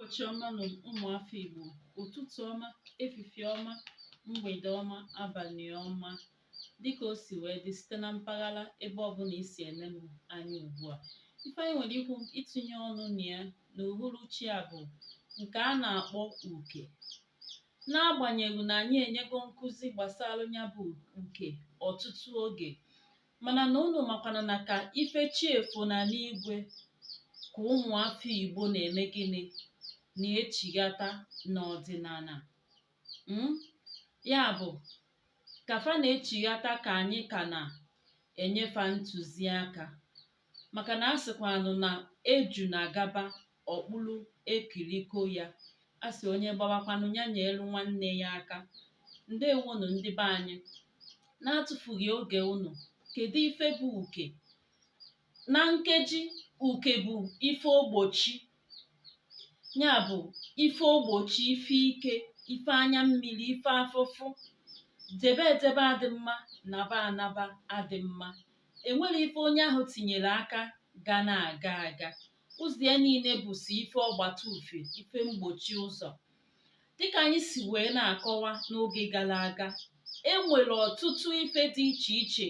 Ụbọchị ọma nụ, ụmụafọ Igbo. Ụtụtụ ọma, efifie ọma, mgbede ọma, abalị ọma, dịka o si wee dị site na mpaghara ebe ọbụla i si ene m anya ugbu a. Ife anyị nwere ikwu itinye ọnụ na ya n'uhuruchi a bụ nke a na-akpọ uke. N'agbanyeghị na anyị enyego nkụzi gbasara ya bụ uke ọtụtụ oge, mana na unu makwana na ka ife chi efona n'igwe ka ụmụafọ Igbo na-eme gịnị na-echighata n'ọdịnala. Ya bụ ka fa na-echighata ka anyị ka na-enye fa ntụziaka, maka na a sịkwanụ na eju na-agaba ọkpụlụ ekiliko ya. A sị onye gbawakwanụ ya nyelu nwanne ya aka. Ndewonụ ndị be anyị. Na-atụfughị oge unu, kedu ife bụ uke? Na nkeji, uke bụ ife ogbochi, ya bụ ife ogbochi, ife ike, ife anya mmiri, ife afụfụ. Jebe ejebe adị mma, naba anaba adị mma. Enwere ife onye ahụ tinyere aka ga na-aga aga. Ụzọ ya niile bụ sọ ife ọgbata ufie, ife mgbochi ụzọ. Dịka anyị si wee na-akọwa n'oge gara aga, e nwere ọtụtụ ife dị iche iche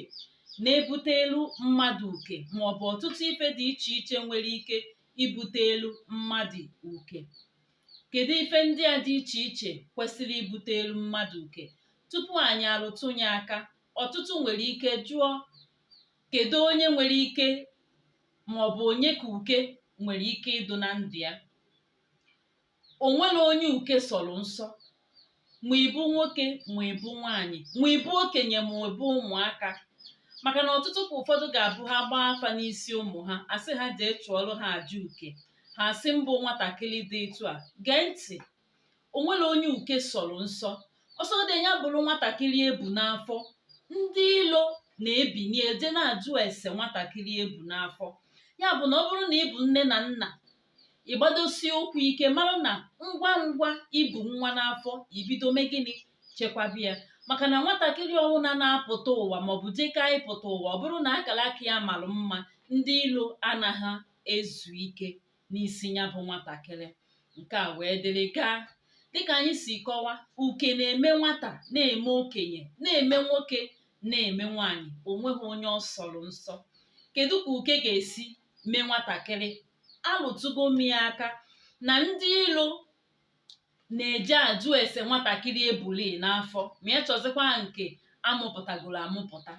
na-ebute elu mmadụ uke, maọbụ ọtụtụ ife dị iche iche nwere ike ibute elu mmadụ uke. Kedu ife ndị a dị iche iche kwesịrị ibute elu mmadụ uke? Tupu anyị arụtụ ya aka, ọtụtụ nwere ike jụọ, kedu onye nwere ike maọbụ onye ka uke nwere ike ịdụ na ndụ ya? O nwere onye uke sọrọ nsọ, ma ị bụ nwoke, ma ị bụ nwaanyị, ma ị bụ okenye, ma ị bụ ụmụaka. Maka na ọtụtụ ka ụfọdụ ga-abụ ha gbaa afa n'isi ụmụ ha, asị ha jee chụọrọ ha aja uke, ha asị mbụ nwatakịrị dị etu a. Gee ntị, o nwere onye uke sọrọ nsọ. Ọsọgode ya bụrụ nwatakịrị ebu n'afọ, ndị ilo na-ebini eje na-ajụ ese nwatakịrị ebu n'afọ. Ya bụ na ọ bụrụ na ị bụ nne na nna, ị gbadosie ụkwụ ike mara na ngwa ngwa ibu nwa n'afọ, ibido mee gịnị? Chekwaba ya. Maka na nwatakịrị ọwụna na-apụta ụwa maọbụ jeka ịpụta ụwa, ọ bụrụ na akara aka ya mara mma, ndị ilo anaghị ezu ike n'isi ya bụ nwatakịrị. Nke a wee dịrị gaa. Dịka anyị si kọwa, uke na-eme nwata, na-eme okenye, na-eme nwoke, na-eme nwaanyị. O nweghị onye ọ sọrọ nsọ. Kedu ka uke ga-esi mee nwatakịrị? Alụtụgo m ya aka na ndị ilo na-eje ajụ ese nwatakịrị ebuli n'afọ, ma ya chọzikwa nke amụpụtagoro amụpụta.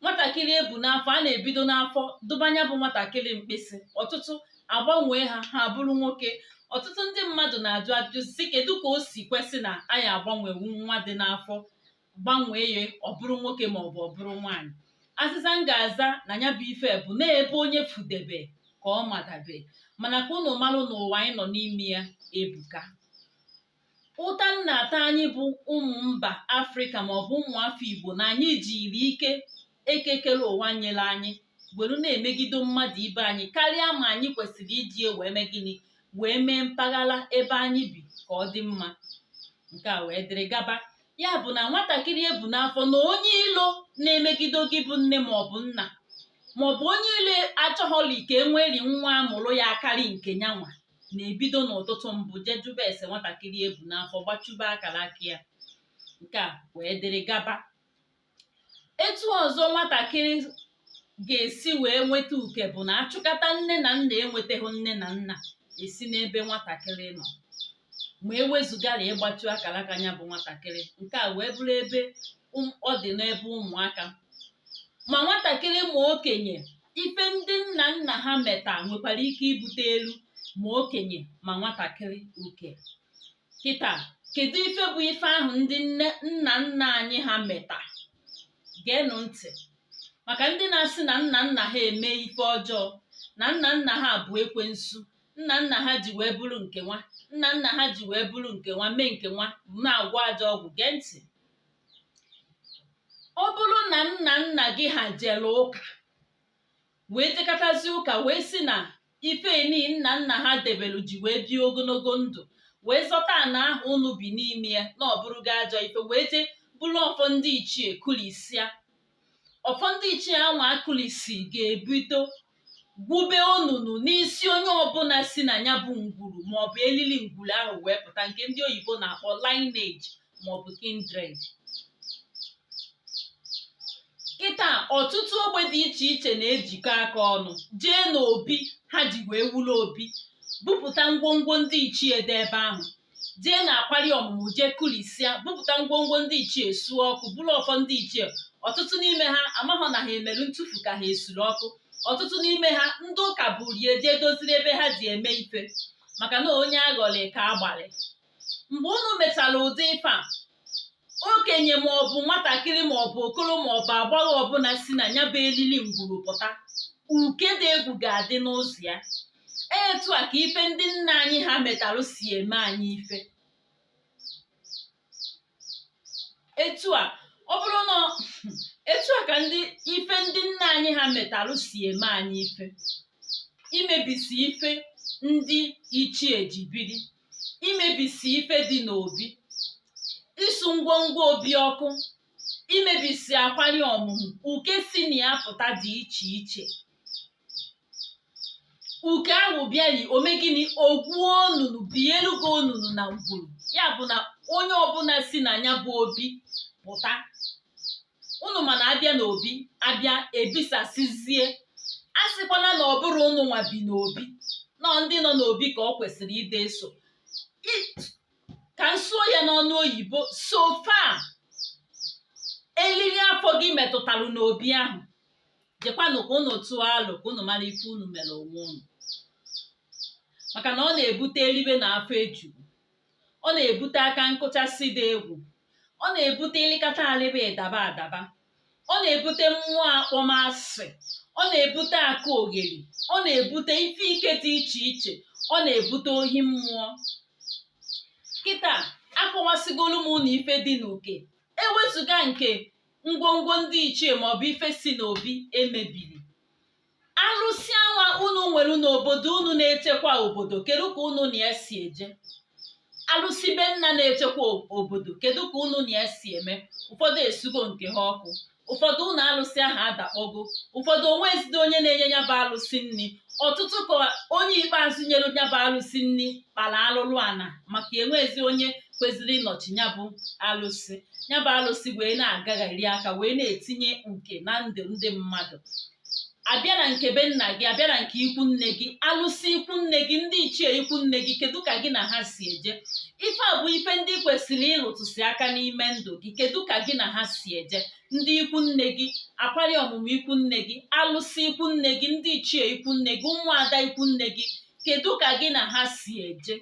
Nwatakịrị ebu n'afọ, a na-ebido n'afọ dụbanya bụ nwatakịrị mkpịsị. Ọtụtụ agbanwee ha, ha bụrụ nwoke. Ọtụtụ ndị mmadụ na-ajụ ajụjụ sị, kedu ka o si kwesị na anyị agbanwewu nwa dị n'afọ, gbanwee ya ọ bụrụ nwoke ma ọ bụ ọ bụrụ nwaanyị? Azịza m ga-aza na ya bụ ife bụ na-ebe onye fudebe ka ọ madabe. Mana ka unu malụ n'ụwa anyị nọ n'ime ya ebuka. Ụta m na-ata anyị bụ ụmụ mba Afrịka maọbụ ụmụ afọ Igbo na anyị jiri ike ekekere ụwa nyere anyị were na-emegide mmadụ ibe anyị karịa ma anyị kwesịrị iji wee mee gịnị? Wee mee mpaghara ebe anyị bi ka ọ dị mma. Nke a wee dịrị gaba. Ya bụ na nwatakịrị ebu n'afọ na onye ilo na-emegide gị bụ nne maọbụ nna, maọbụ onye ilo achọghọli ka e nweri nwa amụrụ ya akarị nke nyanwa, na-ebido n'ụtụtụ mbụ jee jụba ese nwatakịrị ebu n'afọ, gbachube akara aka ya. Nke a wee dịrị gaba. Etu ọzọ nwatakịrị ga-esi wee nweta uke bụ na achụkata nne na nna enwetaghị nne na nna, esi n'ebe nwatakịrị nọ, ma ewezugara ịgbachu akara aka ya bụ nwatakịrị. Nke a wee bụrụ ebe ọ dị n'ebe ụmụaka, ma nwatakịrị ma okenye. Ife ndị nna nna ha meta nwekwara ike ibute elu ma okenye ma nwatakịrị uke. Kịta, kedu ife bụ ife ahụ ndị nne nna nna anyị ha meta? Geenụ ntị, maka ndị na-asị na nna nna ha eme ife ọjọọ, na nna nna ha bụ ekwensu, nna nna ha ji wee bụrụ nke nwa, nna nna ha ji wee bụrụ nke nwa, mee nke nwa, na-agwọ ajọ ọgwụ. Gee ntị, ọ bụrụ na nna nna gị ha jere ụka wee jekọtazi ụka, wee sị na ife ni nna nna ha debelu ji wee bie ogologo ndụ, wee zọta ana ahụ unu bi n'ime ya na ọ bụrụgo ajọ ife, wee jee bụrụ ọfọ ndị ichie kulisia, ọfọ ndị ichie anwa akụlisi ga-ebido Gwube onunu n'isi onye ọbụla si na ya bụ ngwuru maọbụ elili ngwuru ahụ wee pụta, nke ndị oyibo na-akpọ lineage maọbụ kindred. Kịta, ọtụtụ ogbe dị iche iche na-ejikọ aka ọnụ jee n'obi ha ji wee wuru obi, bupụta ngwongwo ndị ichie dị ebe ahụ, jee na akwari ọmụmụ, jee kulisịa, bupụta ngwongwo ndị ichie, suo ọkụ, buru ọfọ ndị ichie. Ọtụtụ n'ime ha amaghọ na ha emerụ ntụfu ka ha esuru ọkụ. Ọtụtụ n'ime ha, ndị ụka burie jee doziri ebe ha ji eme ife, maka na onye aghọlị ka agbalị. Mgbe unu mechara ụdị ife a, okenye maọbụ nwatakịrị maọbụ okoro maọbụ agbọghọ ọbụla si na ya bụ elili ngwuru pụta, uke dị egwu ga-adị n'ụzọ ya. Etu a ka ife ndị nna anyị ha metalụ si eme anyị ife. Etu a ọ bụrụ na etu a ka ndị ife ndị nna anyị ha metalụ si eme anyị ife: imebisi ife ndị ichie ji biri, imebisi ife dị n'obi, isu ngwongwo obi ọkụ, imebisi akwari ọmụmụ. Uke si na ya pụta dị iche iche. Uke ahụ bịali ome gịnị? Ogwuo onunu, bielu gị onunu na ngwuru. Ya bụ na onye ọbụla si na ya bụ obi pụta, unu mana abịa n'obi, abịa ebisasizie. A sịkwana na ọ bụrụ unu nwa bi n'obi, nọ ndị nọ n'obi ka ọ kwesịrị ide eso. Ka m sụọ ya n'ọnụ oyibo: so far elili afọ gị metụtara n'obi ahụ, jekwanụ ka unu tụọ alụ, ka unu mara ife unu mere onwe unu, maka na ọ na-ebute elibe na afọ ejugu, ọ na-ebute aka nkụchasị dị egwu, ọ na-ebute ịlịkata alịba ịdaba adaba, ọ na-ebute mmụọ akpọmasị, ọ na-ebute aka ogheri, ọ na-ebute ife ike dị iche iche, ọ na-ebute ohi mmụọ. Kịta akọwasigolu m unu ife dị n'uke, ewezụga nke ngwongwo ndị ichie maọbụ ife si n'obi emebiri. Alụsị anwa unu nwere n'obodo unu na-echekwa obodo, kedu ka unu na ya si eje? Alụsị be nna na-echekwa obodo, kedu ka unu na ya si eme? Ụfọdụ esugo nke ha ọkụ, ụfọdụ ụlọ alụsị ahụ adakpọgo, ụfọdụ onwe ezide onye na-enye ya bụ alụsị nri. Ọtụtụ ka onye ikpeazụ nyere ya bụ alụsị nri kpara alụlụ ana, maka enwezi onye kwesịrị ịnọchi ya bụ alụsị. Ya bụ alụsị wee na-agaghari aka, wee na-etinye uke na ndụ ndị mmadụ. Abịa na nke be nna gị, abịa na nke ikwu nne gị, alụsị ikwu nne gị, ndị ichie ikwu nne gị, kedu ka gị na ha si eje? Ife a bụ ife ndị kwesịrị ịrụtụsị aka n'ime ndụ gị. Kedu ka gị na ha si eje? Ndị ikwu nne gị, akwari ọmụmụ ikwu nne gị, alụsị ikwu nne gị, ndị ichie ikwu nne gị, ụmụada ikwu nne gị, kedu ka gị na ha si eje?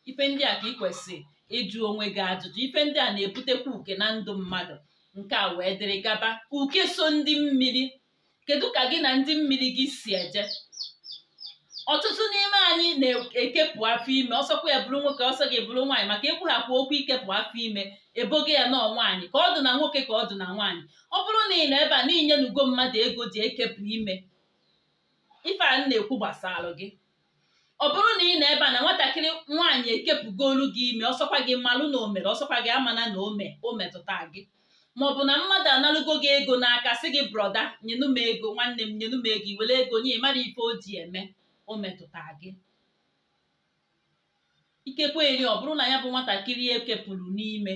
Ife ndị a ka ị kwesịrị ịjụ onwe gị ajụjụ. Ife ndị a na-ebutekwa uke na ndụ mmadụ. Nke a wee dịrị gaba. Uke so ndị mmiri, kedu ka gị na ndị mmiri gị si eje? Ọtụtụ n'ime anyị na-ekepụ afọ ime, ọsọkwa ya bụrụ nwoke, ọsọ gị bụrụ nwaanyị, maka ekwughapụ okwu ikepụ afọ ime, ebogo ya nọọ nwaanyị ka ọ dụ na nwoke ka ọ dụ na nwaanyị. Ọ bụrụ na ị nọ ebe a na inyenugo mmadụ ego ji ekepụ ime, ife a m na-ekwu gbasara gị. Ọ bụrụ na ị nọ ebe a na nwatakịrị nwaanyị ekepụgolu gị ime, ọsọkwa gị malụ na o mere, ọsọkwa gị amana na ome o metụta gị, maọbụ na mmadụ analụgo gị ego n'aka, sị gị, "Brother, nyenu m ego, nwanne m, nyenu m ego," i were ego nye, mara ife o ji eme, o metụta gị. Ikekwe eri ọ bụrụ na ya bụ nwatakịrị ekepụrụ n'ime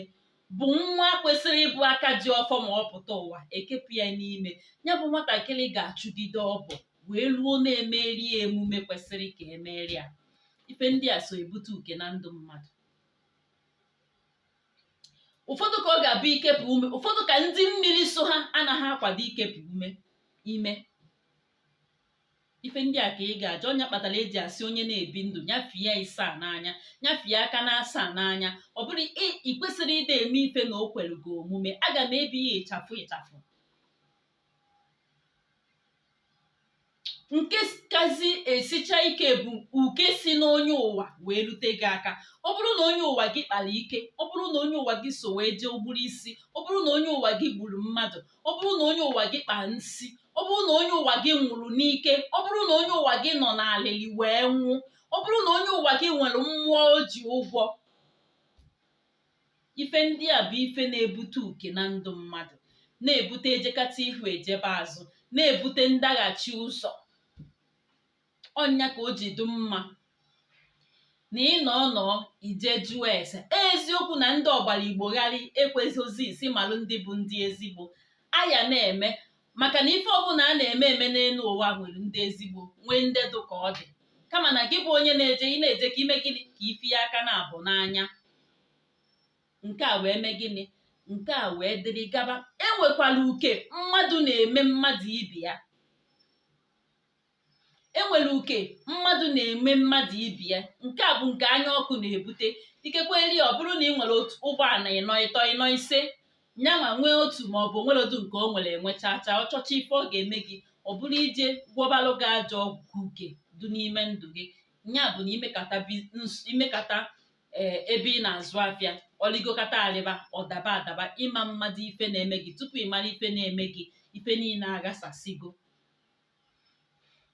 bụ nwa kwesịrị ịbụ aka ji ọfọ ma ọ pụta ụwa, ekepụ ya n'ime, ya bụ nwatakịrị ga-achụgide ọbọ wee luo na-emeri ya emume kwesịrị ka emeri ya. Ife ndị a so ebute uke na ndụ mmadụ. Ụfọdụ ka ọ ga-abụ ikepụ ume, ụfọdụ ka ndị mmiri so ha anaghị akwado ikepụ ume ime. Ife ndị a ka ị ga-ajụ. Ọnya kpatara eji asị onye na-ebi ndụ nyafie isaa n'anya, nyafie aka na asaa n'anya. Ọ bụrụ ị kwesịrị ịda eme ife na o kwere gị omume, aga m ebi ya ịchafụ ịchafụ. Nke kazi esicha ike bụ uke si n'onye ụwa wee rute gị aka. Ọ bụrụ na onye ụwa gị kpara ike, ọ bụrụ na onye ụwa gị so wee jee gburu isi, ọ bụrụ na onye ụwa gị gburu mmadụ, ọ bụrụ na onye ụwa gị kpaa nsi, ọ bụrụ na onye ụwa gị nwụrụ n'ike, ọ bụrụ na onye ụwa gị nọ n'alịlị wee nwụ, ọ bụrụ na onye ụwa gị nwere mmụọ o ji ụgwọ, ife ndị a bụ ife na-ebute uke na ndụ mmadụ, na-ebute ejekata ihu ejebe azụ, na-ebute ndaghachi ụzọ. Ọ nya ka o ji dị mma na ị nọ nọọ ije jụọ ese. Eziokwu na ndị ọgbara Igbo gharị ekwezozi isi malụ ndị bụ ndị ezigbo aya na-eme, maka na ife ọbụla a na-eme eme n'elu ụwa nwere ndị ezigbo, nwee ndị dụ ka ọ dị. Kama na gị bụ onye na-eje, ị na-eje ka ime gịnị? Ka ife aka na-abụ n'anya. Nke a wee mee gịnị? Nke a wee dịrị gaba. Enwekwara uke mmadụ na-eme mmadụ ibe ya. Enwere uke mmadụ na-eme mmadụ ibe ya. Nke a bụ nke anya ọkụ na-ebute. Ikekwe eri ọ bụrụ na ị nwere otu ụgbọala ịnọ, ịtọ, ịnọ, ise, nyanwa nwee otu ma ọ bụ nweredu nke o nwere enwe chaa chaa, ọ chọcha ife ọ ga-eme gị, ọ bụrụ ije gwọbalụ gị ajọ ọgwụ ka uke dị n'ime ndụ gị. Nya bụ na imekata ee ebe ị na-azụ afịa, ọligokata alịba, ọdaba adaba, ịma mmadụ ife na-eme gị. Tupu ị mara ife na-eme gị, ife niile aghasasịgo.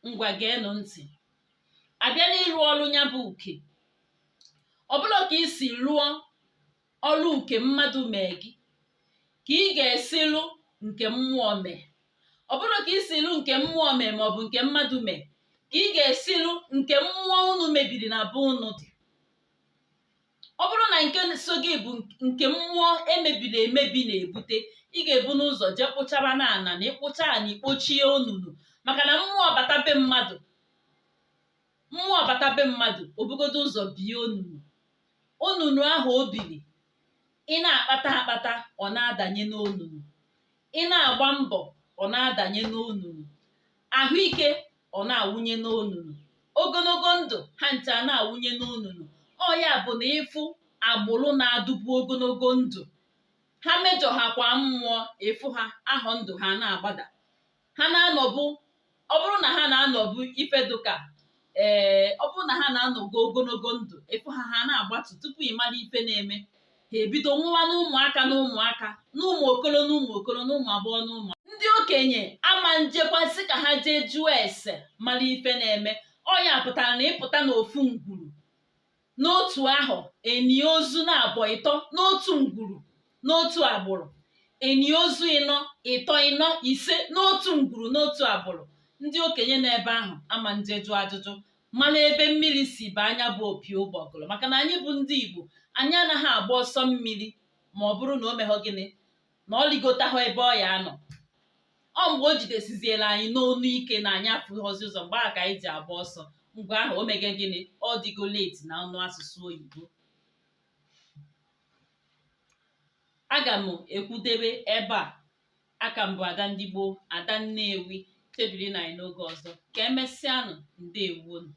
Ngwa, geenụ ntị. Abịa n'ịrụ ọrụ ya bụ uke, ọ bụla ka isi rụọ ọrụ uke mmadụ mee gị ka ị ga-esi lụ nke mmụọ mee. Ọ bụrụ ka isi lụ nke mmụọ mee maọbụ nke mmadụ mee ka ị ga-esi lụ nke mmụọ unu mebiri na be unu dị. Ọ bụrụ na nke so gị bụ nke mmụọ emebiri emebi na-ebute, ị ga-ebu n'ụzọ jee kpụchaba na ana, na ịkpụcha ana, ikpochie onunu, maka na mmụọ bata be mmadụ, mmụọ bata be mmadụ, obugodo ụzọ bie onunu. Onunu ahụ o biri, ị na-akpata akpata, ọ na-adanye n'onunu. Ị na-agba mbọ, ọ na-adanye n'onunu. Ahụike, ọ na-awụnye n'onunu. Ogologo ndụ, ha ncha na-awụnye n'onunu. Ọ ya bụ na ịfụ agbụrụ na-adụbu ogologo ndụ, ha mejọ ha kwa mmụọ, ịfụ ha ahọ ndụ ha na-agbada. Ha na-anọbụ, ọ bụrụ na ha na-anọbụ ife dụka ee, ọ bụrụ na ha na-anọgo ogologo ndụ, ịfụ ha, ha na-agbatu. Tupu ị mara ife na-eme, ha ebido nwụwa n'ụmụaka, na ụmụaka, na ụmụ okolo, na ụmụ okolo, na ụmụ agbọghọ, na ụmụ ndị okenye ama njekwasị ka ha jee jụọ ese mara ife na-eme. Ọ ya pụtara na ịpụta n'ofu ngwuru n'otu ahụ, eni ozu na abụọ, ịtọ n'otu ngwuru n'otu agbụrụ, eni ozu ịnọ, ịtọ, ịnọ, ise n'otu ngwuru n'otu agbụrụ, ndị okenye n'ebe ahụ ama nje jụọ ajụjụ mara ebe mmiri si ba anya bụ opi ụgbọgụrụ. Maka na anyị bụ ndị Igbo, anyị anaghị agba ọsọ mmiri ma ọ bụrụ na o meghọ gịnị, na ọ ligotahụ ebe ọ ya anọ. Ọ mgbe o jidesiziela anyị n'onu ike na anyị afụghọzi ụzọ, mgbe ahụ ka anyị ji agba ọsọ. Mgbe ahụ o mege gịnị? Ọ dịgo late na ọnụ asụsụ oyibo. Aga m ekwudebe ebe a. Aka m bụ Ada ndị gboo, Ada Nnewi. Chebiri na anyị n'oge ọzọ. Ka emesịanụ. Ndewonu.